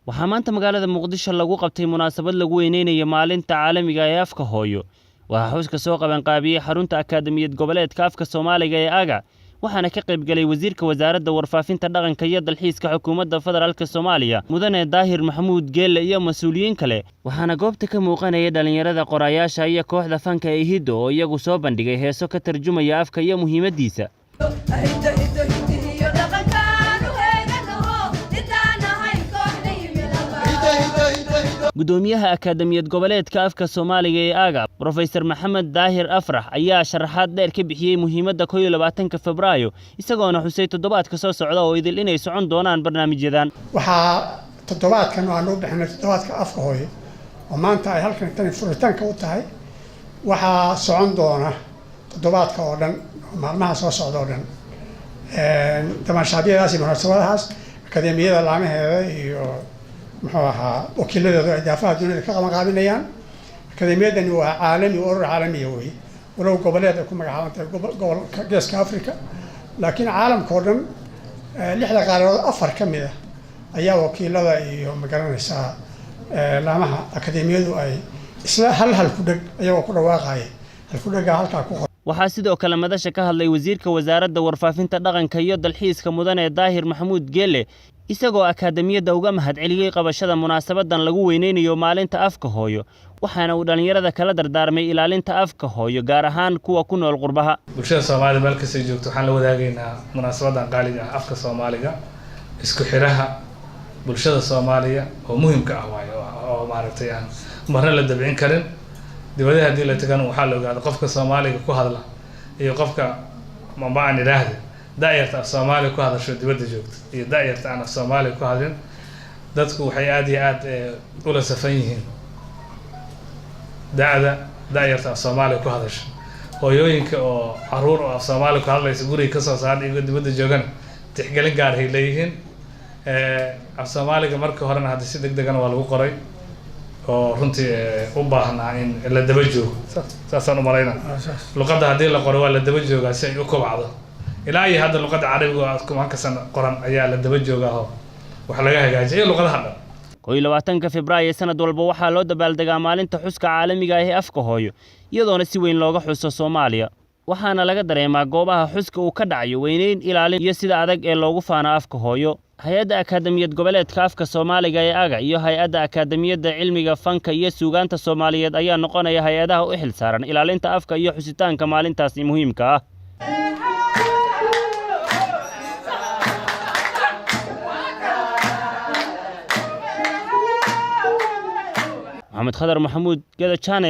Waxaa maanta magaalada Muqdisho lagu qabtay munaasabad lagu weyneynayo Maalinta Caalamiga ee Afka Hooyo. Waxaa xuska soo qabanqaabiyey xarunta Akaademiyad Goboleedka Afka Soomaaliga ee AGA, waxaana ka qayb galay Wasiirka Wasaaradda Warfaafinta, Dhaqanka iyo Dalxiiska Xukuumadda Federaalka Soomaaliya, Mudane Daahir Maxamuud Geelle, iyo mas-uuliyiin kale. Waxaana goobta ka muuqanaya dhalinyarada qorayaasha iyo kooxda fanka ee Hiddo oo iyagu soo bandhigay heeso ka tarjumaya afka iyo muhiimaddiisa. Gudoomiyaha Akaademiyad Goboleedka Afka Soomaaliga ee AGA, Brofesor Maxamed Daahir Afrax, ayaa sharaxaad dheer ka bixiyey muhiimadda 21-ka Febraayo, isagoona xusay toddobaadka soo socda oo idil inay socon doonaan barnaamijyadan. Waxaa toddobaadkan aanu u bixinay Toddobaadka Afka Hooyo, oo maanta ay halkan tani furitaanka u tahay. Waxaa socon doona toddobaadka oo dhan, maalmaha soo socda oo dhan, damaanshaadiyadaas iyo munaasabadahaas akadeemiyada laamaheeda iyo, muxuu ahaa, wakiiladeedu ay daafaha dunida ka qaban qaabinayaan. Akadeemiyadani waa caalami, urur caalamiya wey, walow goboleed ay ku magacaaban tahay gobolka Geeska Africa, laakiin caalamka oo dhan, lixda qaaradood afar ka mid ah ayaa wakiilada iyo, magaranaysaa, laamaha akadeemiyadu ay isla hal halku dheg ayagoo ku dhawaaqaya halkudhegaa halkaa ku qor. Waxaa sidoo kale madasha ka hadlay Wasiirka Wasaaradda Warfaafinta, Dhaqanka iyo Dalxiiska, Mudane Daahir Maxamuud Geelle, isagoo akaademiyadda uga mahadceliyey qabashada munaasabadan lagu weyneynayo Maalinta Afka Hooyo, waxaana uu dhallinyarada kala dardaarmay ilaalinta afka hooyo, gaar ahaan kuwa ku nool qurbaha. Bulshada Soomaalida meel kastay joogto waxaan la wadaagaynaa munaasabadan qaaliga ah. Afka Soomaaliga isku xiraha bulshada Soomaaliya oo muhimka ah waayo, oo maaragtay aan marna la dabcin karin. Dibadaha haddii la tagana waxaa la ogaada qofka Soomaaliga ku hadla iyo qofka mamba aan idhaahda da-yarta af Soomaaliga ku hadasho dibadda joogta iyo da-yarta aan af Soomaaliga ku hadlin, dadku waxay aada iyo aada ula safan yihiin da-da da-yarta af Soomaaliga ku hadasho. Hooyooyinka oo caruur oo af Soomaaliga ku hadlaysa guriga kasoo saarna iyagoo dibadda joogana tixgelin gaar ay leeyihiin. Af Soomaaliga marka horena hadda si deg degana waa lagu qoray, oo runtii u baahnaa in la daba joogo. Saasaan u malaynaa, luqadda haddii la qoro waa la daba joogaa si ay u kobcdo. Ilaa iyo hadda luqadda Carabiga oo kumanka sano qoran ayaa la daba joogaa wax laga hagaajiya, iyo luqadaha dhan. 21-ka Febraayo sanad walba waxaa loo dabaaldegaa Maalinta Xuska Caalamiga ah ee Afka Hooyo, iyadoona si weyn looga xuso Soomaaliya. Waxaana laga dareemaa goobaha xuska uu ka dhacayo weyneyn, ilaalin iyo sida adag ee loogu faano afka hooyo. Hay-adda Akaademiyad Goboleedka Afka Soomaaliga ee AGA iyo Hay-adda Akaademiyadda Cilmiga Fanka iyo Suugaanta Soomaaliyeed ayaa noqonaya hay-adaha u xil saaran ilaalinta afka iyo xusitaanka maalintaasi muhiimka ah. Maxamed Khadar Maxamuud, Geda Channel.